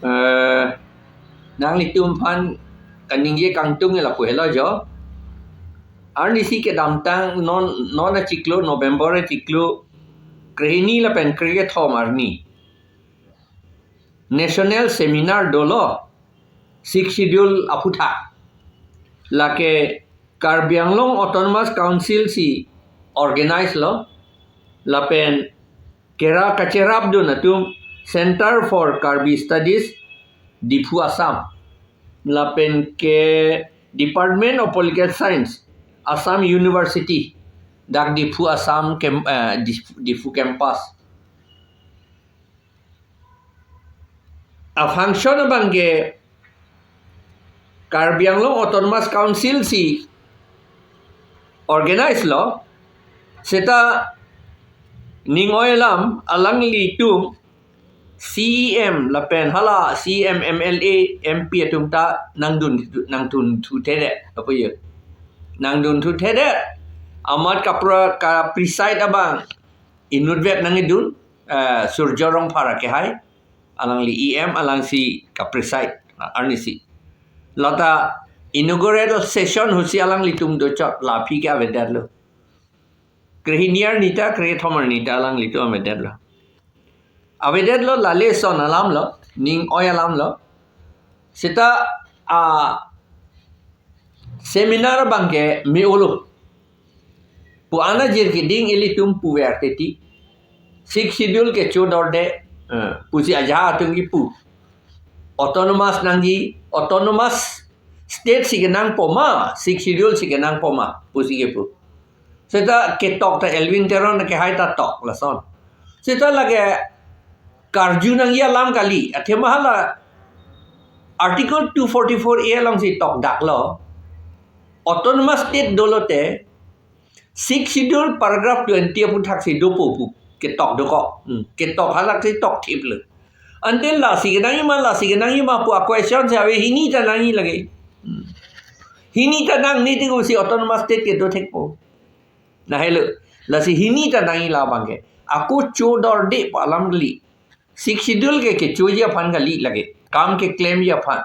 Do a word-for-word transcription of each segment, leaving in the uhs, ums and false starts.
Eh, nanglitum aphan kaningje kangtung lapu helo jo. Arnisi kedamtang non, non achiklo, November achiklo krehini lapen krekethom arni National Seminar dolo, Sixth Schedule aphuthak. Lake Karbi Anglong Autonomous Council si organize lo, lapen kera kacherapdun atum Center for Karbi Studies, Diphu, Assam, lapen ke Department of Political Science, Assam University, dak Diphu, Assam kem-, eh, Diphu, Diphu campus. A function abang ke Karbi Anglong Autonomous Council si organize lo, seta ning oi alam alanglitum C E M lapen hala C E M, M L A, M P atum ta nangdun, nangdun thuthedet, apo ye. Nangdun thuthedet, amat kapra, ka preside abang inutvet nangkedun, eh, Surjya Rongphar akehai, alangli E M, alangsi ka preside, ah, arnisi. Lata inaugural session ahutsi alanglitum dochot, la aphi ke avedetlo. Krehini arni ta, krethom arni ta alanglitum avedetlo. Avedetlo, lale son alam lo, ning oi alam lo. Seta, ah, seminar abang ke me-olo pu ana jirkeding ilitum puver teti. Sixth Schedule ke chodorde, eh, pusi ajahak atum kipu. Autonomous nangji, autonomous state si kenangpo ma, Sixth Schedule si kenangpo ma, pusi kipu. Seta ketok ta Elwin Teron akehai ta tok lason. Seta lake karju nangji alam kali, athema hala Article two forty-four A alongsi tokdaklo. Autonomous state dolote, Sixth Schedule paragraph twenty aphuthak si dopo pu ketok dokok. Hmm. Ketok halak si tokthiplo. Ante lasi kenangji ma, lasi kenangji ma pu a question si ave, hini ta nangji lake. Hmm. Hini ta nangne tikosi autonomous state kedo thekpo. Lahelo, lasi hini ta nangji la abang ke. Ako chodorde pu alam kali. Sixth Schedule ke kechoji aphan kali lake. Kam keklemji aphan.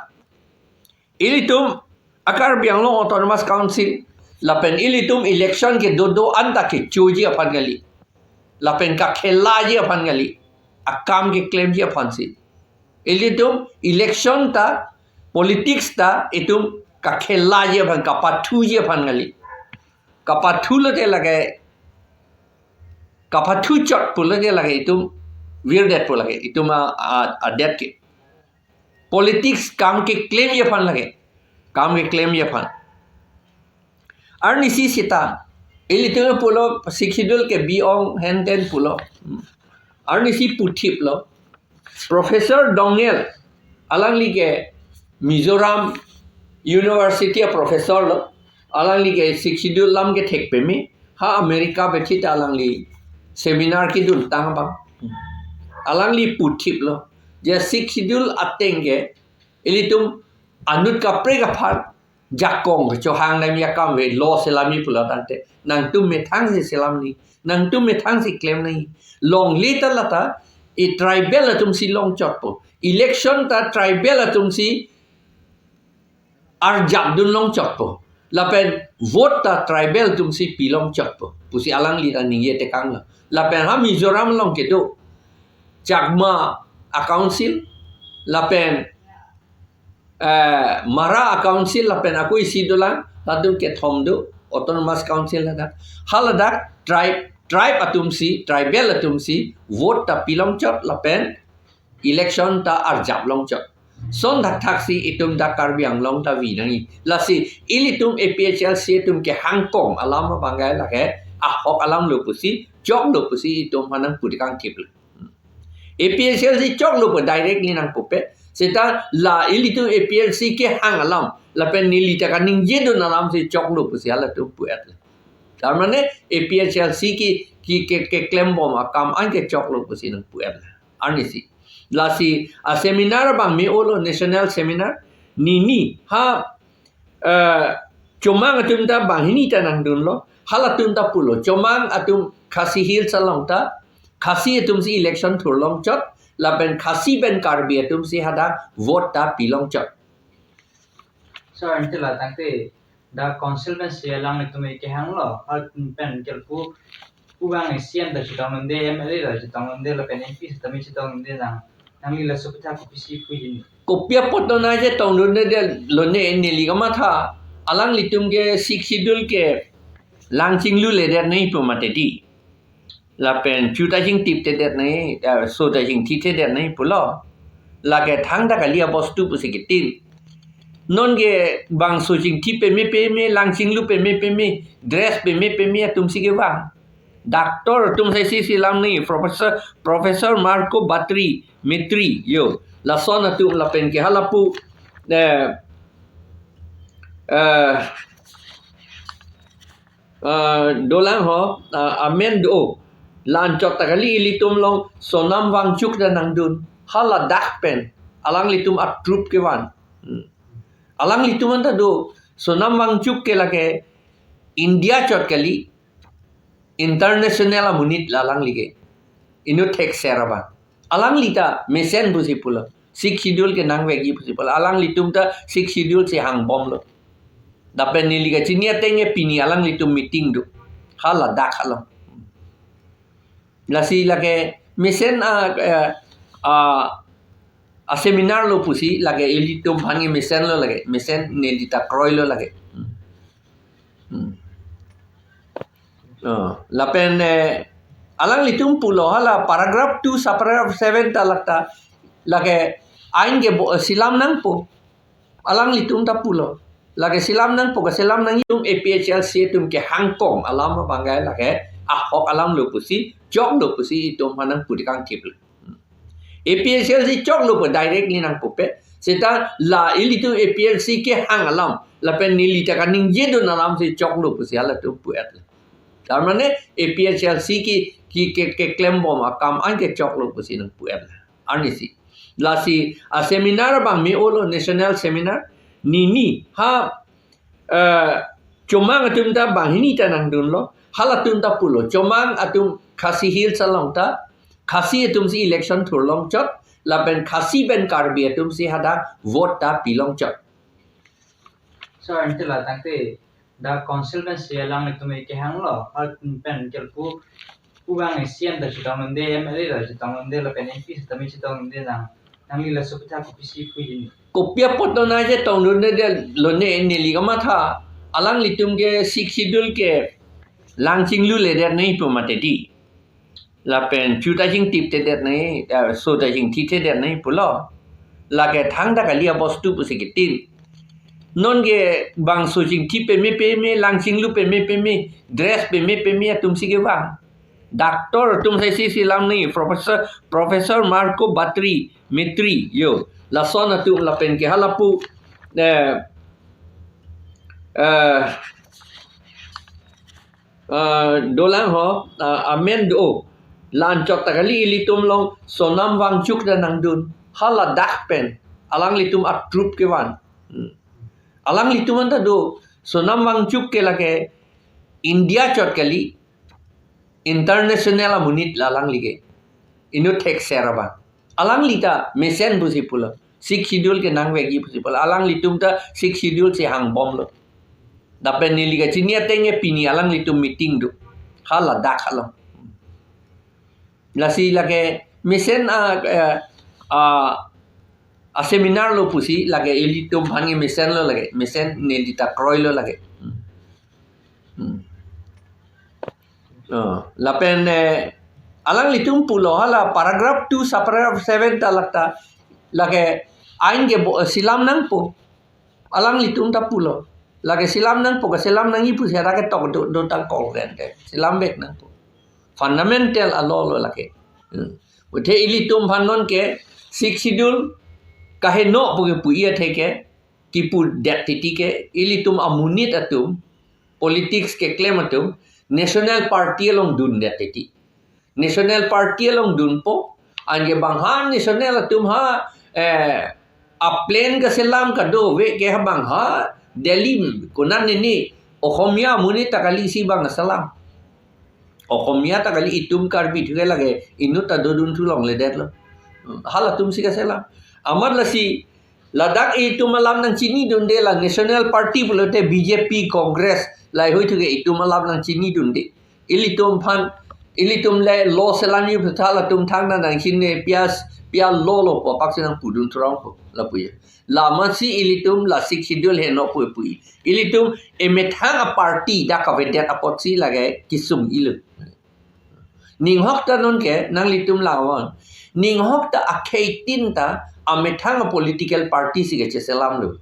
Ilitum a Karbi Anglong Autonomous Council lapen ilitum election kedo do-an ta kechoji aphan kali. Lapen kakhelaji aphan kali. Akam keklemji aphansi. Ilitum election ta, politics ta itum kakhelaji aphan, kapathuji aphan kali. Kapathu lote lake, kapathu chot pulote lake itum virdetpo lake, itum a, a, adet ke. Politics kam keklemji aphan lake. Kam keklemji aphan. Arnisi seta, ilitum pulo Sixth Schedule ke bi-ong henten pulo. Arnisi puthiplo. Professor Doungel, alangli ke Mizoram University a professor lo, alangli ke Sixth Schedule alam ke thek peme, ha America bethi ta alangli seminar kedun tang abang. Alangli puthiplo, je Sixth Schedule ateng ke, ilitum anut kaprek aphan, jakong kechohang damji akam ave, law selamji pulo tangte, nangtum methang si selam nangji, nangtum methang si klem nangji. Longle ta lata, e tribal atum si longchotpo. Election ta tribal atum si arjapdun longchotpo. Lapen vote ta tribal atum si pi longchotpo. Pusi alangli ta ningje tekanglo. Lapen ha Mizoram along kedo Chakma a council, lapen eh, Mara a council lapen ako isi dolang, latum kethom do, autonomous council ladak. Haladak tribe, tribe atum si, tribal atum si, vote ta pi longchot lapen election ta arjap longchot. Lason thakthak si itum dak Karbi Anglong ta vi nangji. Lasi ilitum A P H L C atum kehang kong alam abang ke lake ahok alam lo pusi, choklo pusi itum aphan nangpu tekang thiplo. A P H L C choklo pu directly nangpupe. Seta la ilitum A P H L C kehang alam, lapen neli ta kaningjedun alam si choklo pusi halatum pu-etle. Tar mane A P H L C ki, ki, ke, keklembom akam an ke choklo pusi nangpu-etle. Arnisi. Lasi a seminar abang me-olo, national seminar. Nini ha eh, Chomang atum ta banghini ta nangdunlo, halatum ta pulo. Chomang atum Khasi Hills along ta, Khasi atum si election thur longchot, Lapen Khasi pen Karbi atum si hadak vote ta pilongchot. So, ante la tangte, the council pen si alanglitum kehanglo, hal pen kelpu, pu bang C M ta chetongdunde, M L A ta chetongdunde, lapen M P sitame chetongdunde nang, nangli laso aphuthak kopisi pu hini. Kopi apot non aje tongdunde lone neli kamatha, alanglitum ke Sixth Schedule ke langchingluledet nangji pu mati di. Lapen chu ta chingtiptedet nangji, eh, so ta chingthithedet nangji pulo. Lake thangta kali abostu pusi kitin. Non ke bangso chingthi peme peme, langchinglu peme peme, dress peme peme atum si kevang. Doctor atum sai si selam nangji, Professor, Professor Marco Batri, Metri, yo. Lason atum lapen ke halapu, eh, eh, eh, dolang ho, eh, amen do. La-anchot ta kali ilitum along Sonam Wangchuk ta nangdun. Haladak pen. Alanglitum a-troop kevan. Hmm. Alanglitum anta do. Sonam Wangchuk ke lake India chot kali. International amonit la alangli ke. Inut thekser abang. Alangli ta mesen pusi pulo. Sixth Schedule ke nangvekji pusi pulo. Alanglitum ta Sixth Schedule si hangbomlo. Lapen neli kachini ateng ke pini alanglitum meeting do. Haladak along. Lasi lake mesen a, a, a, a seminar lo pusi lake ilitum aphan ke mesenlo lake. Mesen neli ta kroilo lake. Hmm. Oh, lapen, eh, alanglitum pulo hala paragraph two, subparagraph seven ta lata lake ain ke bo-, selam nangpo. Alanglitum ta pulo. Lake selam nangpo, keselam nangji atum A P H L C atum kehangkong alam abang ke lake ahok alam lo pusi, choklo pusi itum aphan nangpu di kangthiplo. A P H L C choklo pu directly nangpupe. Seta la ilitum A P H L C kehang alam, lapen neli ta kaningjedun alam si choklo pusi halatum pu-et. Tar mane A P H L C ki, ki ke, keklembom akam an ke choklo pusi nangpu-et. Arnisi. Lasi a seminar abang me-olo national seminar. Nini ha, eh, Chomang atum ta banghini ta nangdunlo. Halatum ta pulo. Chomang atum Khasi Hills along ta, Khasi atum si election thurlongchot, lapen Khasi pen Karbi atum si hadak vote ta pilongchot. So, ante la tangte, the council pen si alanglitum kehanglo, hal pen kelpu, pu bang C M ta chetongdunde, M L A ta chetongdunde, lapen M P sitame chetongdunde nang, nangli laso aphuthak kopisi pu hini. Kopi apot non aje tongdunde lone neli kamatha, alanglitum ke Sixth Schedule ke langchingluledet nangji pu mati di. Lapen chu ta chingtiptedet nangji, eh, so ta chingthithedet nangji pulo. Lake thangta kali abostu pusi kitin. Non ke bangso chingthi peme peme, langchinglu peme peme, dress peme peme atum si kevang. Doctor atum sai si selam nangji, Professor, Professor Marco Batri, Metri, yo. Lason atum lapen ke halapu, eh, eh, eh, dolang ho, eh, amen do. La-anchot ta kali ilitum along Sonam Wangchuk ta nangdun. Haladak pen. Alanglitum a-troop kevan. Hmm. Alanglitum anta do. Sonam Wangchuk ke lake India chot kali. International amonit la alangli ke. Inut thekser abang. Alangli ta mesen pusi pulo. Sixth Schedule ke nangvekji pusi pulo. Alanglitum ta Sixth Schedule si hangbomlo. Lapen neli kachini ateng ke pini alanglitum meeting do. Haladak along. Lasi lake mesen a, eh, a, a seminar lo pusi lake ilitum aphan ke mesenlo lake. Mesen neli ta kroilo lake. Hmm. Hmm. Oh, lapen, eh, alanglitum pulo hala paragraph two, subparagraph seven ta lata lake ain ke bo-, selam nangpo. Alanglitum ta pulo. Lake selam nangpo, keselam nangji pusi hadak ketok do, do tangkol den ke. Selamvek nangpo. Fundamental a-law lo lake. Hmm. Athe ilitum aphan non ke Sixth Schedule kaheno pu kepu-i athe ke, kipudet titi ke, ilitum amonit atum, politics keklem atum, National Party along dundet titi. National Party along dunpo, anke bang ha national atum ha, eh, a-plan keselam kadokave ke ha bang ha Delhi konat nini Ohomia amonit ta kali si bang selam. Ohomia ta kali, itum Karbi thu ke lake inut ta dodun thu longledetlo. Hmm, halatum si kachelang. Amat lasi ladak itum alam nangchinidunde, la National Party pulote B J P, Congress, laheihui thu ke itum alam nangchinidunde. Ilitum aphan, ilitum le law selam yu phe ta latum thangta nangchini, pia, pia law lo pu apak si nangpudun thurong ko, lapu ya. La amatsi ilitum la Sixth Schedule heno pu pu. Ilitum emethang a-party dak kavedet apotsi lake kesung-ilo. Ning ahok ta non ke nanglitum langnon. Ning ahok ta akhei tin ta amethang a-political party si kacheselamlo.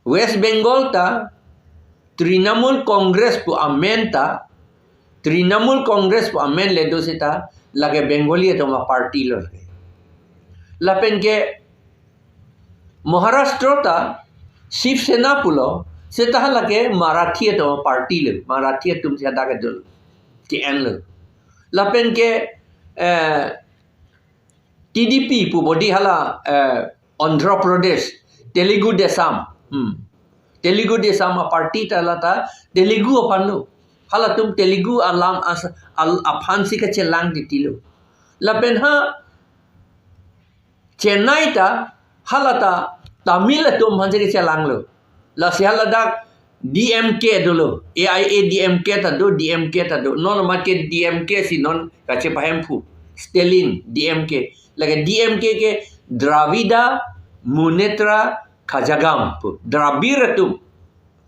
West Bengal ta Trinamool Congress pu amen ta, Trinamool Congress pu amen le do seta lake Bengali atum a-party lo lake. Lapen ke Maharashtra ta Shiv Sena pulo, seta lake Marathi atum a-party lo, Marathi atum si hadak kedo, ke-enlo. Lapen ke, eh, T D P pu bodi hala, eh, Andhra Pradesh, Telugu Desam. Hmm. Telugu Desam a-party ta lata Telugu aphanlo. Halatum Telugu alam as-, al-, aphan si kachelang titilo. Lapen ha Chennai ta halata Tamil atum aphan si kachelanglo. Lasi haladak D M K dolo, A I A D M K ta do, D M K ta do. Non amat ke D M K si non kachepahemphu. Stalin, D M K. Lake D M K ke Dravida Munnetra Kazhagam pu. Dravid atum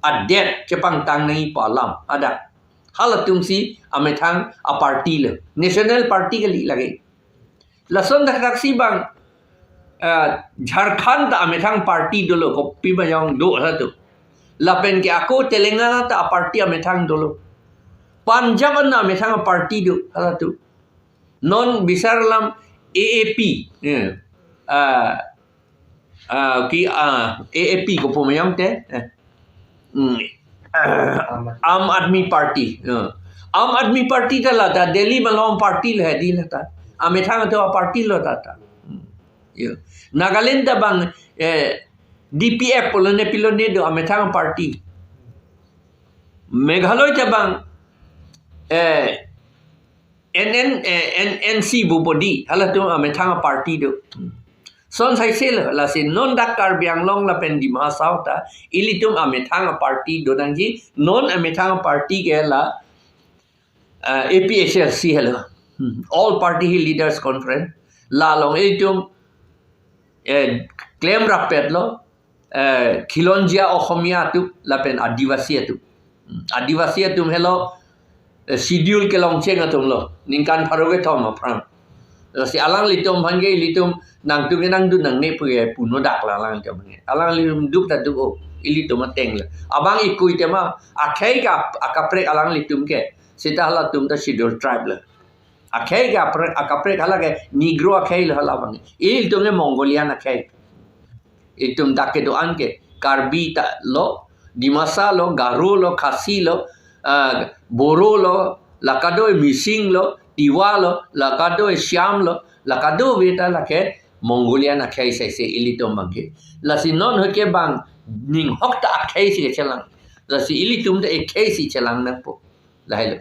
adet chepangtang nangji pu alam hadak. Halatum si amethang a-party lo. National Party kali lake. Lason dak dak si bang, eh, Jharkhand ta amethang party dolo, kopi mayong do halatum. Lapen ke ako Telangana ta a-party amethang dolo. Punjab an amethang party do halatum. Non bisar alam A A P, eh, ah, ah, ki, ah, A A P kopi mayong te, eh. Hmm. Aam Aadmi Party. Eh. Aam Aadmi Party ta lata Delhi malom party lo hedi lata. Amethang atum a-party lo tata. Hmm. Yo. Nagaland ta bang, eh, D P F pulo ne pilo ne do amethang party. Meghalaya ta bang, eh, N N, eh, N N C pu bodi, halatum amethang a-party do. Son saise lo, lasi non dak Karbi Anglong lapen Dima Hasao ta, ilitum amethang a-party do nangji, non amethang a-party ke la, eh, A P H L C helo. Hmm. All Party Leaders Conference. La along ilitum, eh, klemrappetlo, eh, Khilonjia Oxomiya atum lapen Adivasi atum. Hmm, Adivasi atum helo, eh, schedule kelongcheng atum lo, ningkan pharo kethom aphrang. Lasi alanglitum aphan ke ilitum nangtum ke nangdun nangne pu ke puno dak la alanglitum aphan ke. Alanglitum duk ta duk o, ilitum ateng lo. Abang ikui tema, akhei ke ap-, akaprek alanglitum ke. Seta halatum ta Scheduled Tribe lo. Akhei ke aprek, akaprek hala ke Negro akhei lo hala abang. Ilitum ke Mongolian akhei. Itum dak kedo-an ke Karbi ta lo, Dimasa lo, Garo lo, Khasi lo, ah, Boro lo, la kado-e Mising lo, Tiwa lo, la kado-e Siam lo, la kadokave ta lake Mongolian akhei saise ilitum abang ke. Lasi non ahut ke bang ning ahok ta akhei si kachelang. Lasi ilitum ta ekhei si chelang nangpo. Lahelo.